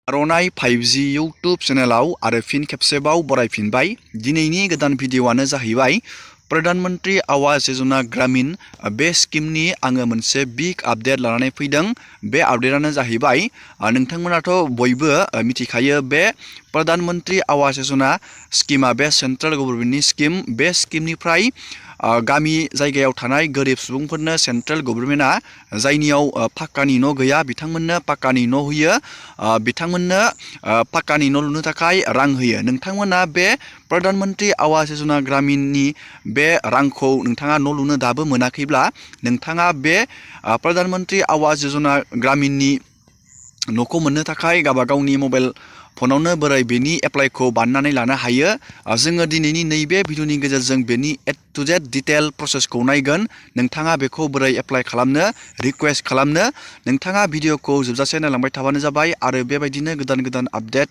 आर'नाइ 5G YouTube चेनेलाव आरो फिन खेबसेबाव बरायफिनबाय। दिनैनि गोदान भिडिअ'आनो जाहैबाय प्रधान मन्त्री आवास योजना ग्रामीण बे स्किमनि आङो मोनसे बिग आपडेट लानानै फैदों। बे आपडेटआनो जाहैबाय नोंथांमोनाथ' बयबो मिथिखायो बे प्रधान मन्त्री आवास योजना स्किमा बे सेन्ट्रेल गभर्नमेन्टनि स्किम। बे स्किमनिफ्राय गामि जायगायाव थानाय गोरिब सुबुंफोरनो सेन्ट्रेल गभर्नमेन्टआ जायनियाव पाक्कानि न' गैया बिथांमोननो पाक्कानि न' होयो। बिथांमोननो पाक्कानि न' लुनो थाखाय रां होयो। नोंथांमोना बे प्रधान मन्त्री आवास योजना ग्रामीणनि बे रांखौ नोंथाङा न' लुनो दाबो मोनाखैब्ला नोंथाङा बे प्रधान मन्त्री आवास योजना ग्रामीणनि न'खौ मोननो थाखाय गावबा गावनि मबाइल फनावनो बोरै बेनि एप्लाइखौ बानायनानै लानो हायो। जोङो दिनैनि नैबे भिडिअनि गेजेरजों बेनि A to Z डिटेल प्रसेसखौ नायगोन। नोंथाङा बेखौ बोरै एप्लाइ खालामनो रिक्वेस्ट खालामनो नोंथाङा भिडिअखौ जोबजासे नायलांबाय थाबानो जाबाय। आरो बेबायदिनो गोदान गोदान आपडेट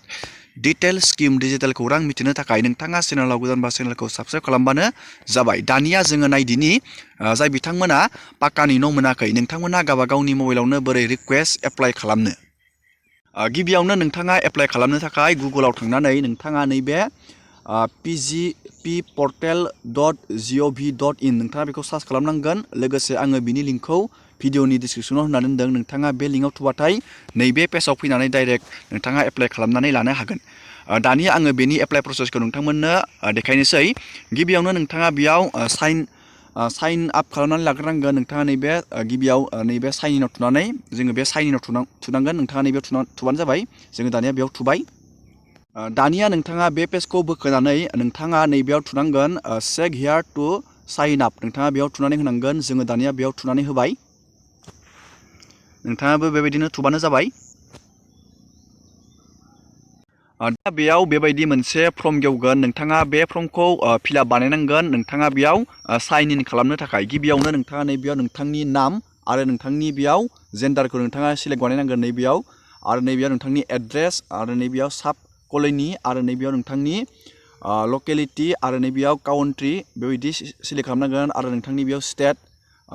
डिटेल स्किम डिजिटेल खौरां मिथिनो थाखाय नोंथाङा चेनेलाव गोदानबा चेनेलखौ साबस्क्राइब खालामबानो जाबाय। दानिया जोङो नायदिनि जाय बिथांमोना पाक्कानि न' मोनाखै नोंथांमोना गावबा गावनि मबाइलावनो बोरै रिक्वेस्ट एप्लाइ खालामनो। गिबियावनो नोंथाङा एप्लाइ खालामनो थाखाय गुगोलाव थांनानै नोंथाङा नैबे pgportal.gov.in नोंथाङा बेखौ सार्च खालामनांगोन। लोगोसे आङो बिनि लिंकखौ भिडिअनि डिसक्रिपसनाव होना दोनदों। नोंथाङा बे लिंकआव थुबाथाय नैबे पेजाव फैनानै डाइरेक्ट नोंथाङा एप्लाइ खालामनानै लानो हागोन। दानिया आङो बेनि एप्लाइ प्रसेसखौ नोंथांमोननो देखायनोसै। गिबियावनो नोंथाङा बेयाव साइन आप खालामनानै लाग्रोनांगोन। नोंथाङा नैबे गिबियाव नैबे साइन इनाव थुनानै जोङो बे साइन इनाव थुनांगोन। नोंथाङा नैबेयाव थुबानो जाबाय। जोङो दानिया बेयाव थुबाय। दानिया नोंथाङा बे पेजखौ बोखोनानै नोंथाङा नैबेयाव थुनांगोन चेक हियार टु साइन आप नोंथाङा बेयाव थुनानै होनांगोन। जोङो दानिया बेयाव थुनानै होबाय। नोंथाङाबो बेबायदिनो थुबानो जाबाय। दा बेयाव बेबायदि मोनसे फर्म गेवगोन। नोंथाङा बे फर्मखौ फिलआप बानायनांगोन। नोंथाङा बेयाव साइन इन खालामनो थाखाय गिबियावनो नोंथाङा नैबेयाव नोंथांनि नाम आरो नोंथांनि बेयाव जेन्डारखौ नोंथाङा सिलेक्ट बानायनांगोन नैबेयाव। आरो नैबेयाव नोंथांनि एड्रेस आरो नैबेयाव साब कलनि आरो नैबेयाव नोंथांनि लकेलिटि आरो नैबेयाव काउन्ट्रि बेबायदि सिलेक्ट खालामनांगोन। आरो नोंथांनि बेयाव स्टेट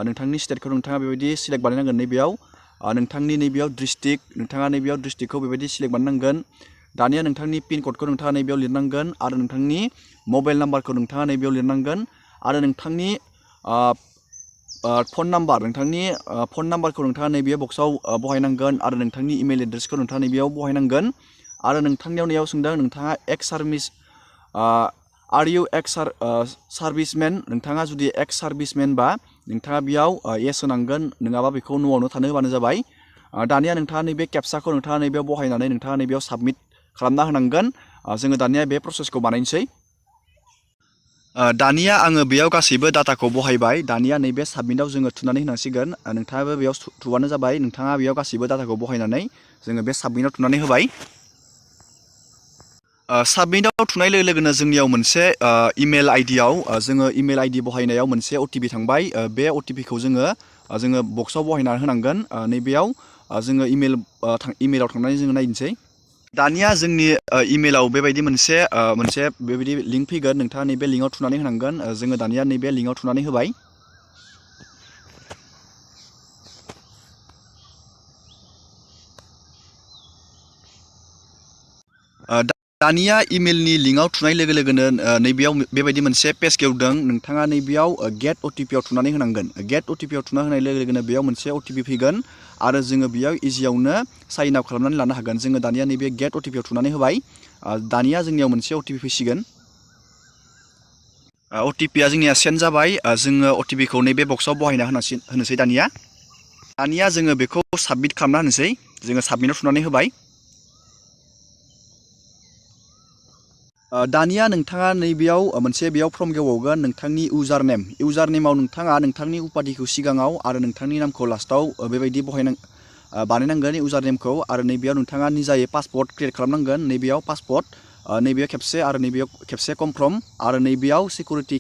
नोंथांनि स्टेटखौ नोंथाङा बेबायदि सिलेक्ट बानायनांगोन। नैबेयाव नोंथांनि नैबेयाव डिस्ट्रिक्ट नोंथाङा नैबेयाव डिस्ट्रिक्टखौ बेबायदि सिलेक्ट बानायनांगोन। दानिया नोंथांनि पिन क'डखौ नोंथाङा नैबेयाव लिरनांगोन। आरो नोंथांनि मबाइल नाम्बारखौ नोंथाङा नैबेयाव लिरनांगोन। आरो नोंथांनि फन नाम्बारखौ नोंथाङा नैबे बक्सआव बहायनांगोन। आरो नोंथांनि इमेल एड्रेसखौ नोंथाङा नैबेयाव बहायनांगोन। आरो नोंथांनियाव नैयाव सोंदों नोंथाङा आर इउ एक्स सार्भिसमेन नोंथाङा जुदि एक्स सार्भिसमेन बा नोंथाङा बेयाव येस होनांगोन। नङाबा बेखौ न'आवनो थानो होबानो जाबाय। दानिया नोंथाङा नैबे केपसाखौ नोंथाङा नैबेयाव बहायनानै नोंथाङा नैबेयाव साबमिट खालामना होनांगोन। जोङो दानिया बे प्रसेसखौ बानायनोसै। दानिया आङो बेयाव गासैबो डाटाखौ बहायबाय। दानिया नैबे साबमिटआव जोङो थुनानै होनांसिगोन। नोंथाङाबो बेयाव थुबानो जाबाय। नोंथाङा बेयाव गासैबो डाटाखौ बहायनानै जोङो बे साबमिटआव थुनानै होबाय। साबमिटआव थुनाय लोगो लोगोनो जोंनियाव मोनसे इमेल आइडियाव जोङो इमेल आइडि बहायनायाव मोनसे अटिपि थांबाय। बे अटिपिखौ जोङो बक्सआव बहायना होनांगोन। नैबेयाव जोङो इमेलाव थांनानै जोङो नायनोसै। दानिया जोंनि इमेलाव बेबायदि मोनसे बेबायदि लिंक फैगोन। नोंथाङा नैबे लिंकआव थुनानै होनांगोन। जोङो दानिया नैबे लिंकआव थुनानै होबाय। दानिया इमेलनि लिंकआव थुनाय लोगो लोगोनो नैबेयाव बेबायदि मोनसे पेज गेवदों। नोंथाङा नैबेयाव गेट अटिपिआव थुनानै होनांगोन। गेट अटिपिआव थुना होनाय लोगो लोगोनो बेयाव मोनसे अटिपि फैगोन। आरो जोङो बेयाव इजियावनो साइन आप खालामनानै लानो हागोन। जोङो दानिया नैबे गेट अटिपिआव थुनानै होबाय। दानिया जोंनियाव मोनसे अटिपि फैसिगोन। अटिपिआ जोंनिया सेन्ड जाबाय। जोङो अटिपिखौ नैबे बक्सआव बहायना होनोसै दानिया जोङो बेखौ साबमिट खालामना होनोसै। जोङो साबमिटआव थुनानै होबाय। दानिया नोंथाङा नैबेयाव मोनसे फर्म गेवबावगोन। नोंथांनि इउजार नेमाव नोंथाङा नोंथांनि उपाधिखौ सिगाङाव आरो नोंथांनि नामखौ लास्टाव बेबायदि बानायनांगोन इउजार नेमखौ। आरो नैबेयाव नोंथाङा निजायै पासपर्ट क्रिएट खालामनांगोन। नैबेयाव पासपर्ट नैबेयाव खेबसे आरो नैबेयाव खेबसे कनफार्म आरो नैबेयाव सिकिउरिटि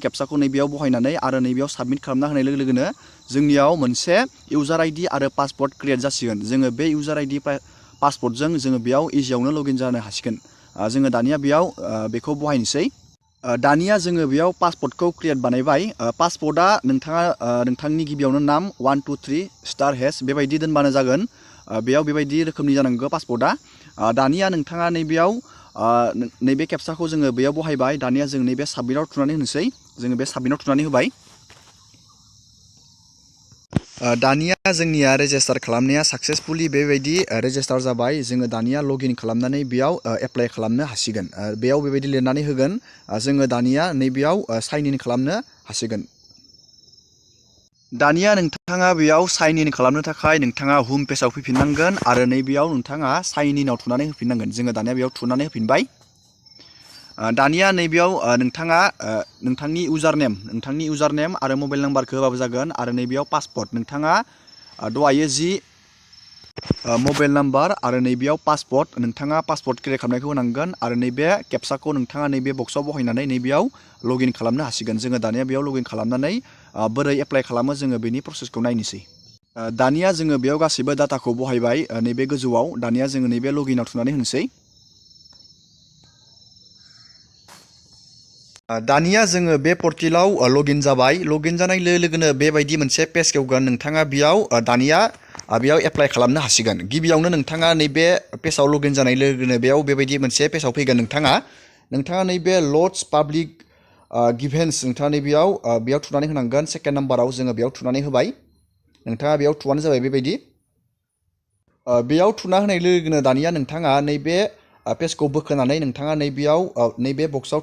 केपसाखौ नैबेयाव बहायनानै आरो नैबेयाव साबमिट खालामना होनाय लोगो लोगोनो जोंनियाव मोनसे इउजार आइडि आरो पासपर्ट क्रिएट जासिगोन। जोङो बे इउजार आइडि पासपर्टजों जोङो बेयाव इजियावनो लगइन जानो हासिगोन। जोङो दानिया बेयाव बेखौ बहायनोसै। दानिया जोङो बेयाव पासपर्टखौ क्रिएट बानायबाय। पासपर्टआ नोंथाङा नोंथांनि गिबियावनो नाम 1 2 3 * बेबायदि दोनबानो जागोन। बेयाव बेबायदि रोखोमनि जानांगौ पासपर्टआ। दानिया नोंथाङा नैबेयाव नैबे केपसाखौ जोङो बेयाव बहायबाय। दानिया जों नैबे साबमिटआव थुनानै होनोसै। जोङो बे साबमिटआव थुनानै होबाय। दानिया जोंनिया रेजिस्टार खालामनाया साक्सेसफुलि बेबायदि रेजिस्टार जाबाय। जोङो दानिया लगइन खालामनानै बेयाव एप्लाइ खालामनो हासिगोन। बेयाव बेबायदि लिरनानै होगोन। जोङो दानिया नैबेयाव साइन इन खालामनो हासिगोन। दानिया नोंथाङा बेयाव साइन इन खालामनो थाखाय नोंथाङा हम पेजाव फैफिननांगोन आरो नैबेयाव नोंथाङा साइन इनआव थुनानै होफिननांगोन। जोङो दानिया बेयाव थुनानै होफिनबाय। दानिया नैबेयाव नोंथाङा नोंथांनि इउजार नेम आरो मबाइल नाम्बारखौ होबाबो जागोन आरो नैबेयाव पासपर्ट नोंथाङा दहायो जि मबाइल नाम्बार आरो नैबेयाव पासपर्ट नोंथाङा पासपर्ट क्रिएट खालामनायखौ होनांगोन आरो नैबे केपसाखौ नोंथाङा नैबे बक्सआव बहायनानै नैबेयाव लगइन खालामनो हासिगोन। जोङो दानिया बेयाव लगइन खालामनानै बोरै एप्लाइ खालामो जोङो बेनि प्रसेसखौ नायनोसै। दानिया जोङो बेयाव गासैबो डाटाखौ बहायबाय नैबे गोजौआव। दानिया जोङो नैबे लगइनआव थुनानै होनोसै। दानिया जोङो बे पर्टेलाव लगइन जाबाय। लगइन जानाय लोगो लोगोनो बेबायदि मोनसे पेज खेवगोन। नोंथाङा बेयाव दानिया बेयाव एप्लाइ खालामनो हासिगोन। गिबियावनो नोंथाङा नैबे पेजाव लगइन जानाय लोगो लोगोनो बेयाव बेबायदि मोनसे पेजाव फैगोन। नोंथाङा नैबे लड्स पाब्लिक गिभेन्स नोंथाङा नैबेयाव थुनानै होनांगोन। सेकेन्ड नाम्बाराव जोङो बेयाव थुनानै होबाय। नोंथाङा बेयाव थुबानो जाबाय बेबायदि। बेयाव थुना होनाय लोगो लोगोनो दानिया नोंथाङा नैबे पेजखौ बोखोनानै नोंथाङा नैबेयाव नैबे बक्सआव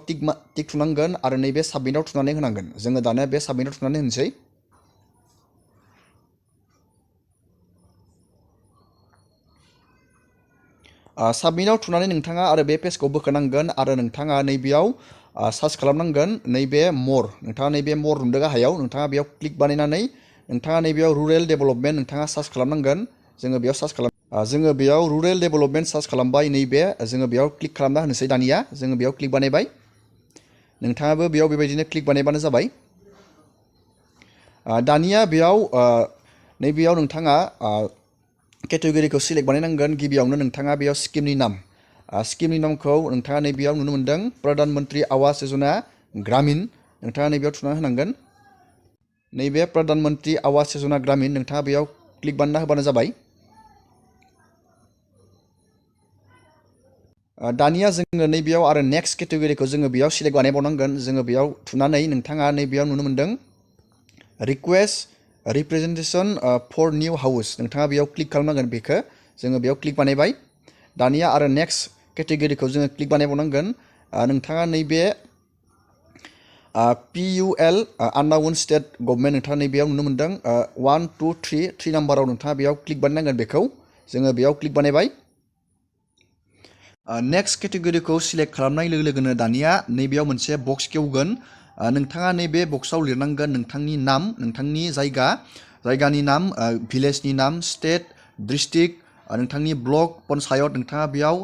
टिक थुनांगोन आरो नैबे साबमिटआव थुनानै होनांगोन। जोङो दानिया बे साबमिटआव थुनानै होनोसै। साबमिटआव थुनानै नोंथाङा आरो बे पेजखौ बोखोनांगोन आरो नोंथाङा नैबेयाव सार्च खालामनांगोन। नैबे नोंथाङा नैबे मर नुदों गाहायाव नोंथाङा बेयाव क्लिक बानायनानै नोंथाङा नैबेयाव रुरेल डेभेलपमेन्ट नोंथाङा सार्च खालामनांगोन। जोङो बेयाव रुरेल डेभेलपमेन्ट सार्च खालामबाय। नैबे जोङो बेयाव क्लिक खालामना होनोसै। दानिया जोङो बेयाव क्लिक बानायबाय। नोंथाङाबो बेयाव बेबायदिनो क्लिक बानायबानो जाबाय। दानिया बेयाव नैबेयाव नोंथाङा केटेगरिखौ सिलेक्ट बानायनांगोन। गिबियावनो नोंथाङा बेयाव स्किमनि नामखौ नोंथाङा नैबेयाव नुनो मोन्दों प्रधान मन्त्रि आवास यजना ग्रामिन। नोंथाङा नैबेयाव थुना होनांगोन। नैबे प्रधान मन्त्रि आवास यजना ग्रामिन नोंथाङा बेयाव क्लिक बानायना होबानो जाबाय। दानिया जोङो नैबेयाव आरो नेक्स्ट केटेगरिखौ जोङो बेयाव सिलेक्ट बानायबावनांगोन। जोङो बेयाव थुनानै नोंथाङा नैबेयाव नुनो मोन्दों request representation for new house नोंथाङा बेयाव क्लिक खालामनांगोन। बेखौ जोङो बेयाव क्लिक बानायबाय। दानिया आरो नेक्स्ट केटेगरिखौ जोङो क्लिक बानायबावनांगोन। नोंथाङा नैबे PUL आननाउन स्टेट गभर्नमेन्ट नोंथाङा नैबेयाव नुनो मोन्दों 1 2 3 नाम्बाराव नोंथाङा बेयाव क्लिक बानायनांगोन। बेखौ जोङो बेयाव क्लिक बानायबाय। नेक्स्ट केटेगरिखौ सिलेक्ट खालामनाय लोगो लोगोनो दानिया नैबेयाव मोनसे बक्स खेवगोन। नोंथाङा नैबे बक्सआव लिरनांगोन नोंथांनि नाम, नोंथांनि जायगानि नाम, भिलेजनि नाम, स्टेट, डिस्ट्रिक्ट, नोंथांनि ब्लक, पन्सायत नोंथाङा बेयाव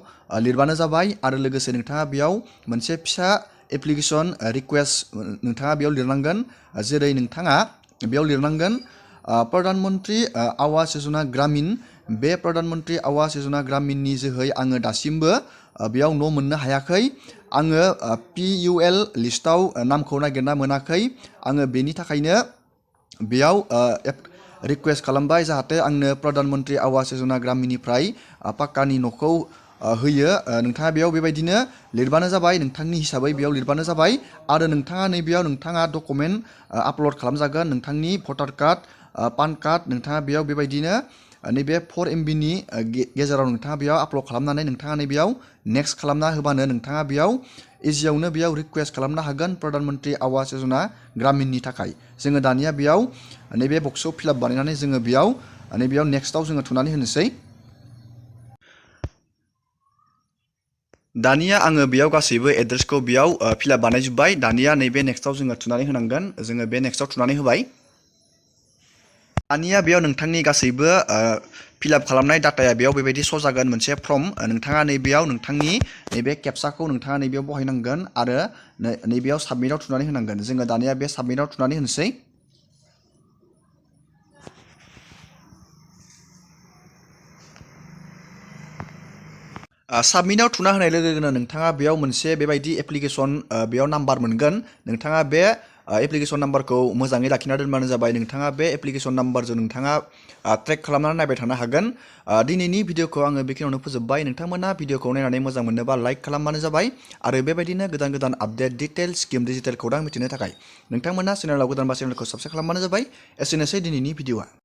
लिरबानो जाबाय आरो लोगोसे नोंथाङा बेयाव मोनसे फिसा एप्लिकेसन रिकुवेस्ट नोंथाङा बेयाव लिरनांगोन। जेरै नोंथाङा बेयाव लिरनांगोन प्रधान मन्त्रि आवास यजना ग्रामिन। बे प्रधान मन्त्रि आवास यजना ग्रामिननि जोहै आङो दासिमबो बेयाव न' मोननो हायाखै। आङो PUL लिस्टआव नामखौ नागिरना मोनाखै। आङो बेनि थाखायनो बेयाव रिकुवेस्ट खालामबाय जाहाथे आंनो प्रधान मन्त्रि आवास यजना ग्रामिननिफ्राय पाक्कानि न'खौ होयो। नोंथाङा बेयाव बेबायदिनो लिरबानो जाबाय। नोंथांनि हिसाबै बेयाव लिरबानो जाबाय आरो नोंथाङा नैबेयाव नोंथाङा डकुमेन्ट आपल'ड खालामजागोन। नोंथांनि भटार कार्ड, पान कार्ड नोंथाङा बेयाव बेबायदिनो नैबे 4 MBनि गेजेराव नोंथाङा बेयाव आपल'ड खालामनानै नोंथाङा नैबेयाव नेक्स्ट खालामना होबानो नोंथाङा बेयाव इजियावनो बेयाव रिकुवेस्ट खालामनो हागोन प्रधान मन्त्रि आवास यजना ग्रामिननि थाखाय। जोङो दानिया बेयाव नैबे बक्सआव फिलआप बानायनानै जोङो बेयाव नैबेयाव नेक्स्टआव जोङो थुनानै होनोसै। दानिया आङो बेयाव गासैबो एड्रेसखौ बेयाव फिलआप बानायजोब्बाय। दानिया नैबे नेक्स्टआव जोङो थुनानै होनांगोन। जोङो बे नेक्स्टआव थुनानै होबाय। दानिया बेयाव नोंथांनि गासैबो फिलआप खालामनाय डाटाया बेयाव बेबायदि श' जागोन मोनसे फर्म। नोंथाङा नैबेयाव नोंथांनि नैबे केपसाखौ नोंथाङा नैबेयाव बहायनांगोन आरो नैबेयाव साबमिटआव थुनानै होनांगोन। जोङो दानिया बे साबमिटआव थुनानै होनोसै। साबमिटआव थुना होनाय लोगो लोगोनो नोंथाङा बेयाव मोनसे बेबायदि एप्लिकेसन बेयाव नाम्बार मोनगोन। नोंथाङा बे एप्लिकेशन नाम्बारखौ मोजाङै लाखिना दोनबानो जाबाय। नोंथाङा बे एप्लिकेशन नाम्बारजों नोंथाङा ट्रेक खालामनानै नायबाय थानो हागोन। दिनैनि भिडिअखौ आङो बेखिनियावनो फोजोबबाय। नोंथांमोना भिडिअखौ नायनानै मोजां मोनोबा लाइक खालामबानो जाबाय आरो बेबायदिनो गोदान गोदान आपडेट डिटेल स्किम डिजिटेल खौरां मिथिनो थाखाय नोंथांमोना चेनेलाव गोदानबा चेनेलखौ साबस्क्राइब खालामबानो जाबाय। एसेनोसै दिनैनि भिडिअआ।